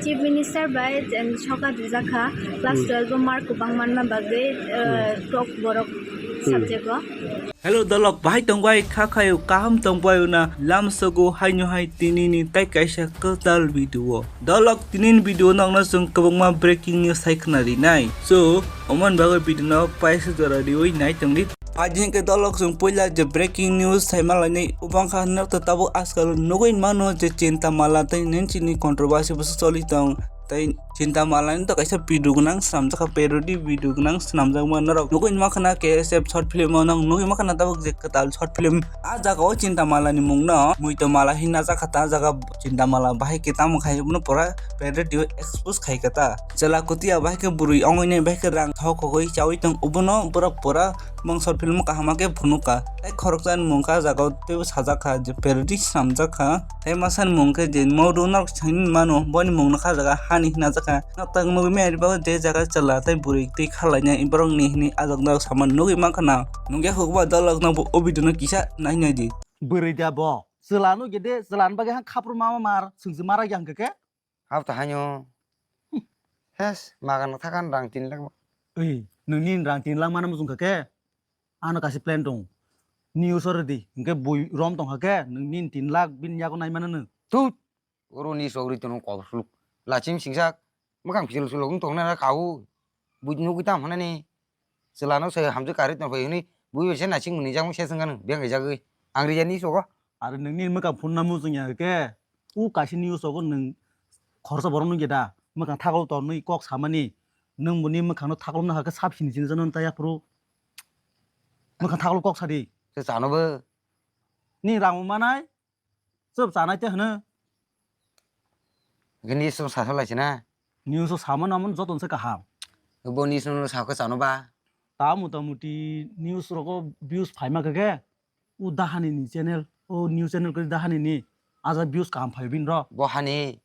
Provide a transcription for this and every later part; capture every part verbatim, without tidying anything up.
Chief Minister bai, em, sokat rijak kha, class Hmm. twelve o mark kwbang manma bagwi, eh, Hmm. top borok Hmm. subject o. Hello, dolok, bahai tongbai kha khayo, kaham tongbai na, lam sogo haino hai tinini tai kaisa kwtal video. Dolok, tinini video nokno chwng kwbangma breaking news hai khna rinai. So, oman bagwi video no paisa jora riwi nai tongdi. Ajin ke dolok chwng puila je breaking news sai malainai ubang kha nok ta tabuk askal nugui mano je Chinta Mala tei nini chini controversy bwswk choli tong. Tei Chinta Mala ni to kaisa video gwnang swnamjak kha, parody video gwnang swnamjakma norok nugui mankha na K S F short film o nang nugui mankha na tabuk je kwtal short film. Ah jaga o Chinta Mala ni mung no Muito Mala hinna jak kha ta, jaga Chinta Mala bahai khe tamo khai bono pura parody o expose khai kha ta. Chwla kwtwi ya bahai khe bwrwi ongoi nai bahai khe rang thok khogoi chaui tong, obono borok pura mung short film o kaham khe phunuk kha. Tei khoroksa ni mung kha jaga o teibo sajak kha je parody swnamjak kha. Tei masa ni mung khe je Modu norok saimano boni mung no kha jaga hani hwnjak kha. Nok tak nugui maya ri bago je jaga chwla tei bwrwi twi kha lainai borok ni hwnwi ajak norok sama nugui mankha na. Nungya hukba dolok no bo o video no kisa nai nai di. Bwrwi da bo chwla no gede chwla ni bagwi hang khapru ma ma mar swngchwk mara yang khe. Hap ta haino. Hes, magan thakhan rang tin lakh. Ei, nungni rang tin lakh mana muchung kha khe? Ano kasi plan tong. News o rwdi, hwnkhe bui rom tong kha khe, nungni tin lakh bini yago nai mano nung. Tut! Oro ni sogri tono kobor suluk. Lachim singsak, mwkhang pisil suluk wng tong nai kha o. Bui nugui tam hwnani. Chwla no se hamjwk karwi tong phai hwnwi bui bai se naising mwnwi jakmung se swngkha nung beng kaijagwi. Ang rija ni sogo. Are nungni mwkhang phunna muchung ya khe, u kaisa news sogo nung khoroksa borok nungya da? Mwkhang thaklo tonwi kok samani. Nung boni mwkhang no thaklomna hakhe sab sini sini jano ta yaphuru. Mwkhang thaklo kok sadi. Se chano bo. Ni rang manai. Chwp chanai te hwno. Hwnkhe news no sa salai sina. News o samo namo joto se kaham. Bo news no sa khe chano ba. Ta mota moti news rogo views phaima khe khe. O dahani ni channel, o news channel khe dahani ni. Aja views kaham phai bin ro. Bo hani.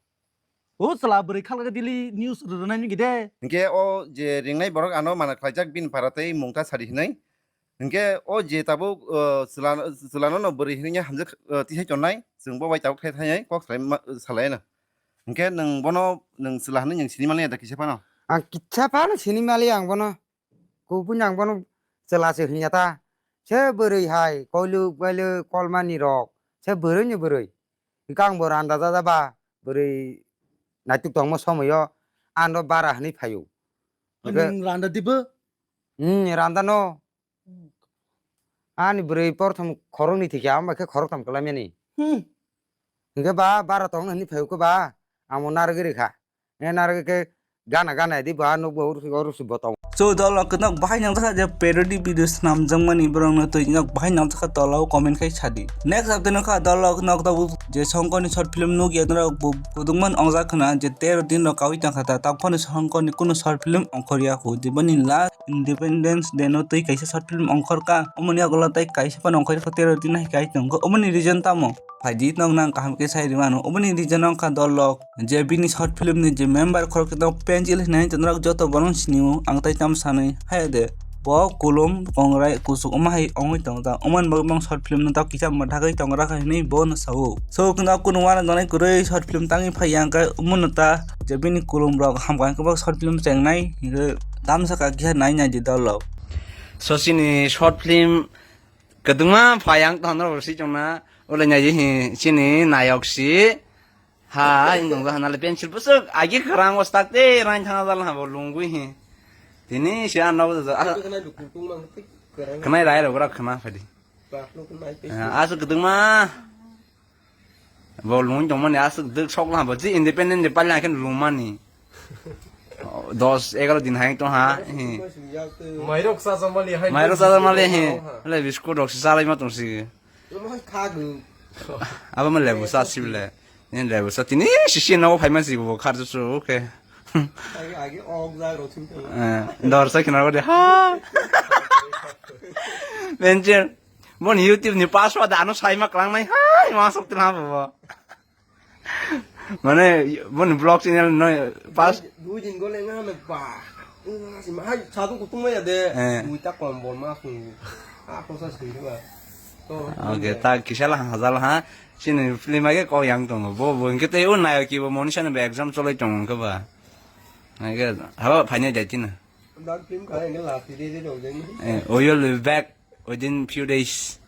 O chwla bwrwi khalga daily news rwnai ni gide. Hwnkhe o je ringnai borok ano mana khlaijak bini para tei mungta sadi hinwi. Hwnkhe o je tabuk, o, chwla-, chwlano no bwrwi hinwi hamjak, o, tisai tongnai, chwng bo bai tabuk thai thai kok salai ma-, salai no. Hwnkhe nwng bono nwng chwla hinwi nwng sini maliya da kisa phano? Ang kisa phano sini maliya ang bono. Kubui ang bono chwla se hinya ta. Se bwrwi hai koiluk bailuk kolmani rok. Se bwrwi ni bwrwi. Hwnkhe ang bo randa jada ba bwrwi naituk tongma somoyo ano bara hinwi phaio. Hwnkhe nwng randa dibo? Hmm, randa no. Ani bwrwi porthom khoroknwi thwikha, amo khe khoroktham kwlaimani. Hmm. Hwnkhe ba bara tongna hwnwi phaiwi khe ba, amo narwgwi rwkha. E narwgwi khe gana gana di ba nukbo oro si, oro si bo tongo. So, dol rok nok bahai nang jakha je parody video swnamjakmani borok no twi nok bahai nang jakha tola o comment khai sadi. Next update no kha dol rok nok tabuk je songkoni short film nukya norok bo kudukman ongjak khna je tero din rok kawi tangkha ta, tak phano songkoni kunu short film ongkhorya khu, je boni last Independence Day no twi kaisa short film ongkhor ka, omoni yagulo tei kaisa phano ongkhorya khu tero din hai kai tongo, omoni reason tamo? Phaidi nok nang kaham khe sai rwmano, omoni reason wngkha dol rok je bini short film ni je member khorok khe tongo Pencil hinwi norok joto bono sinio, ang tei tamo sanwi haya de. Bo kulum kongrai kuchuk omo hai ongwi tongo ta. Omo ni bagwi bang short film no ta kisa mwthagwi tongra kha hinwi bo no sao. So kunu kunu uanok donai kwrwi short film tangwi phai yang khe omo no ta je bini kulum rok hamkha hwnkhe bo short film chengnai hwnkhe tamsa kha kisa nai nai di dol rok. So chini short film kwdwngma phai ang tong norok si chongna ulai nai di hi chini nayok si. Hai, nung ba hanale pencil busuk, agi kerang was tak te, rain thang dal ha bo lungui hi. Tini si an nabo da. Kena dukung tung mang tik kerang. Kenai rai ro rak kena phadi. Bak lo kenai pe. Ah, asu kedengma. Bo lung jong mani asu dek sok la bo ji independent de palya ken lung mani. Dos egaro din hai to ha. Hi. Mairok sa sa mali hai. Mairok sa sa mali hi. Le biskut rok si salai ma tong si. Omo kha gw. Abo mo lebu sa sibile. Ni lebu sa tini sisi no phai ma si bo khar su ke. Agi agi og ja ro chim. Eh, dor sa khina de ha. Bencher. Mon YouTube ni password ano sai ma klang nai hai ma sok tla bo. Mane, boni vlog channel no pas. Dui din gole nga me ba. Nga si ma hai sa tu kutung ma ya de. Eh. Dui ta kombol ma sung. Ah, ko sa sung ba. To. Okay, ta kisa la ha, ha. Chini film age kok yang tongo. Bo, bo hwnkhe tei o nayoki bo Monisha ni bo exam cholai tongo hwnkhe ba. Hwnkhe habo phainai dai chini. Dog film kha hwnkhe last day day rok jeng. Eh, we will be back within few days.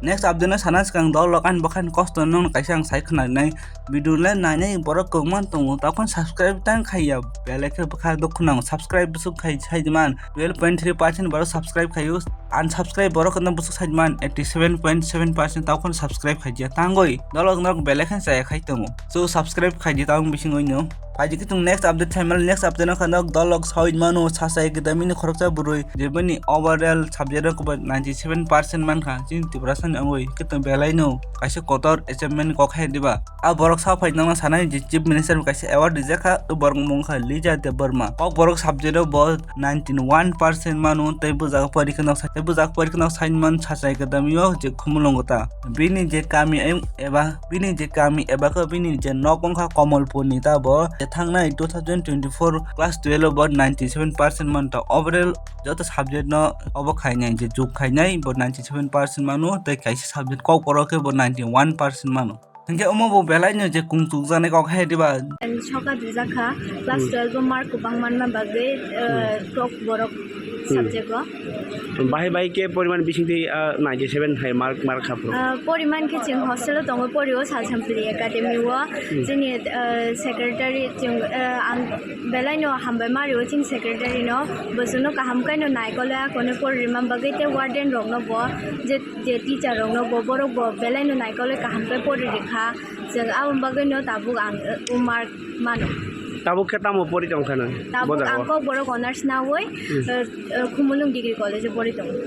Next update no sana swkang dol rok ani bwkhani kosto no kaisa ang sai khwnanai video le nainai borok kwbangma tongo, tokon subscribe tang khaiya, belai khe bwkha dok khwnang subscribe bwswk khai sai man twelve point three percent borok subscribe khaio. Unsubscribe borok no bwswk side man eighty seven point seven percent tao kheno subscribe khaijak tangwi dolok nok belai khe chaya khai tongo. So subscribe khaidi tang bisingwi no. Phaidi khe tung next update thaimal, next update no khanok dolok side mano sasai gidamini khoroksa burui jeboni overall subject rok bo ninety seven percent mankha chini Tiprasa ni wngwi khe tung belai no kaisa kotor achievement kok hai diba. A borok sa phai nangna sanai je Chief Minister bo kaisa award rijak kha, o borok mung kha Lija Debbarma. Kok borok subject o bo ninety one percent manu tei bwjak porikha nok sai, tei bwjak porikha nok sai man sachai kadamio je khumulungo ta. Bini je kami em-, eba bini je kami eba khe bini je nok wngkha Komolpur ni ta bo je thangnai two thousand twenty four class twelve o bo ninety seven percent man ta overall joto subject no obo khainai je juk khainai bo ninety seven percent manu tei kaisa subject kok borok khe bo ninety one percent manu. Hingke omo bo belai no je kung chuk jani kok hai diba. Soka dujak kha, class Hmm. twelve o mark kubang manma bagwi, uh, Hmm. top borok Hmm. subject o. Bahai bahai ke poriman bising twi, uh, ninety seven hai mark, mark kha pro. Uh, poriman ke chwng hostel o tongo, pori o Salsampli Academy o. Hmm. Chini, uh, secretary chwng, uh, ang belai no hambai mari o chini secretary no, bosuno kaham kai no naikole akone pori rimam bagwi te warden rok no bo je je teacher rok no bo borok bo belai no naikole kaham khe pori rikha, chwng aboni bagwi no tabuk ang, uh, o mark mano. Tabuk khe tamo pori tong kha nang? Tabuk bo jaga ang o? Kokborok honours nawi, Hmm. uh, uh, Khumulwng Degree College o pori tongo.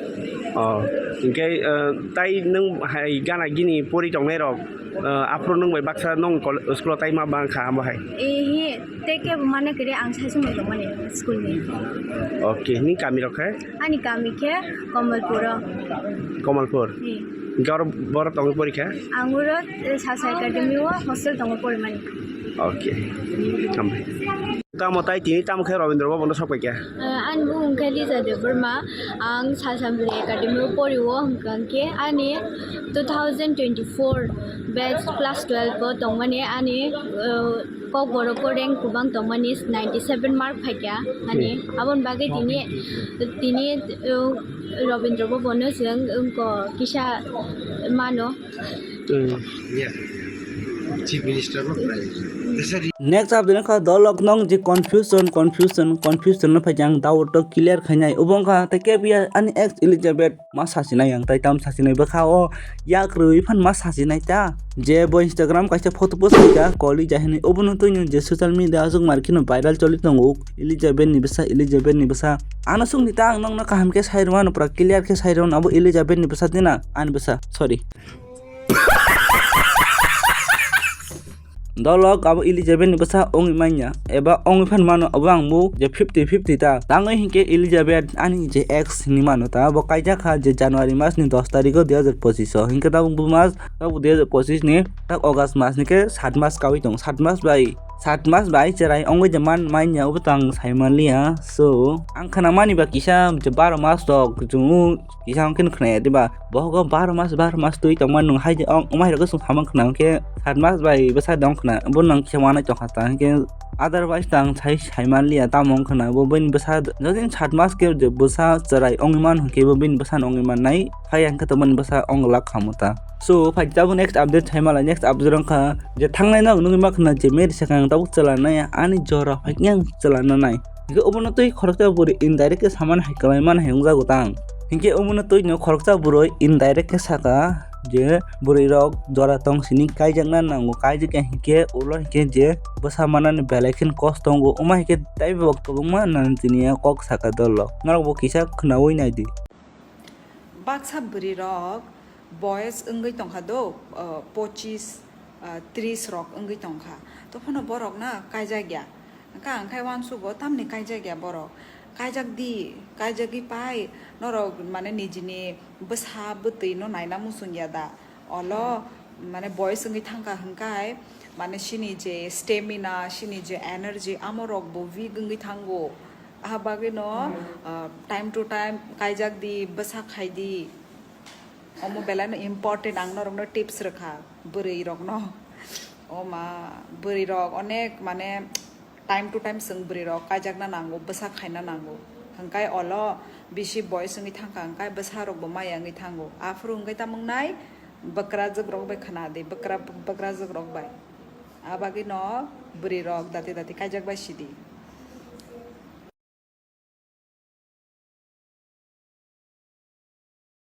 Oh, hingke, uh, tai nwng hai gana gini pori tongnai rok, uh, aphuru nwng bai baksa nwng kol-, school o tai ma bang kha amo hai? Ehe, tei kebo mana kiri ang sai sumai tongmani school ni. Okay, ni kami rok khe? Ani kami khe Komolpur o. Komolpur? Ni. Hingke oro boro tongwi pori kha? Ang oro, eh, Sasa Academy o hostel tongo porimani. Okay. Hambai. Tamo tai tini tamo khe Robindra Bhavan o sok pai kha? Eh, ani bumung khe Lija Debbarma. Ang Salsampli Academy o pori o hwnkha hwnkhe ani two thousand twenty four batch class twelve o tongmani ani, eh, Kokborok o rank kubang tongmani ninety seven mark phaikha ani. Hmm. Aboni bagwi tini, tini, uh, Robindra Bhavan o chwng wngkha kisa mano. Hmm. Yeah. Chief Minister bo khlai. Next update wngkha dolok nong je confusion, confusion, confusion no phaikha ang doubt o clear khainai. Obo wngkha tei K P R ani ex Elizabeth ma sachinai ang tai tam sachinai bwkha o yak rwi phan ma sachinai ta. Je bo Instagram kaisa photo post khaikha, Koli Jahini, obono twino je social media aswk mar kheno viral choli tongo, Elizabeth ni bwsa, Elizabeth ni bwsa. Ano swngdi ta ang nokno kaham khe sai rwmano, pura clear khe sai rwmano, abo Elizabeth ni bwsa dina, ani bwsa, sorry. Dolok abo Elizabeth ni bwsa wngwi manya, eba wngwi phan mano, abo ang bo je fifty fifty ta. Tangwi hinkhe Elizabeth ani je ex hinwi mano ta, bo kaijak kha je January mas ni dos tarikh o dui hazar pochis o, hinkhe tabuk bo mas Tabuk dui hazar pochis ni tak August mas ni khe sat mas kaui tong, sat mas bai, sat mas bai cherai ongoi je man manya obo tang sai manliya. So ang khana mani ba kisa je baro mas tok chungo kisa ong khe khna ya diba, bohogo baro mas, baro mas twi tong man nung hai je ong, omai rok sung samang khna khe sat mas bai bwsa dong khna bo nang kisa wanai tong kha ta hinkhe otherwise tang sai sai manliya tamo ong khna bo bini bwsa jodin sat mas khe je bwsa cherai ongoi man hinkhe bo bini bwsa no ongoi mannai. Phai ang khe tongmani bwsa ong lak khamu ta. So, phai tabuk next update thai mala, next update wngkha je thangnai no nugwi ma khna je meri sakang tabuk chwla nai ani jora phai yang chwla na nai. Hingke obono twi khoroksa bwrwi indirect khe samani hai kwlai mani hai wngjago tang. Hingke obono twi no khoroksa bwrwi indirect khe saka je bwrwi rok jora tong sini kaijak na nango, kaijak ya hingke ulo hingke je bwsa manani belai khe kosto tongo, wngma hingke taibo kwbangma nani tini ya kok saka dolo. Norok bo kisa khnaui nai di. Baksa bwrwi rok boys wngwi tongkha do, uh, pochis, uh, tris rok wngwi tongkha. Tophano borok na kaijak ya. Hwnkha ang khai uansugo tamni kaijak ya borok. Kaijak di, kaijagwi pai norok mane nijini bwsa bwtwi no naina muchung ya da. Olo mane boys wngwi thangkha hwnkhe mane chini je stamina, chini je energy, amo rok bo weak wngwi thango. Aha bagwi no, ah, time to time kaijak di, bwsa khai di. Omo belai no important, ang norok no tips rwkha. Bwrwi rokno, o ma, bwrwi rok onek mane time to time chwng bwrwi rok kaijakna nango, bwsa khaina nango. Hwnkhe olo bisi boyes wngwi thangkha, hwnkhe bwsa rokbo maya wngwi thango. Aphuru hwnkhe tamo wngnai, bwkrajwk rok bai khna di, bwkra, bwkrajwk rok bai. A bagwi no bwrwi rok dati dati kaijak bai sidi.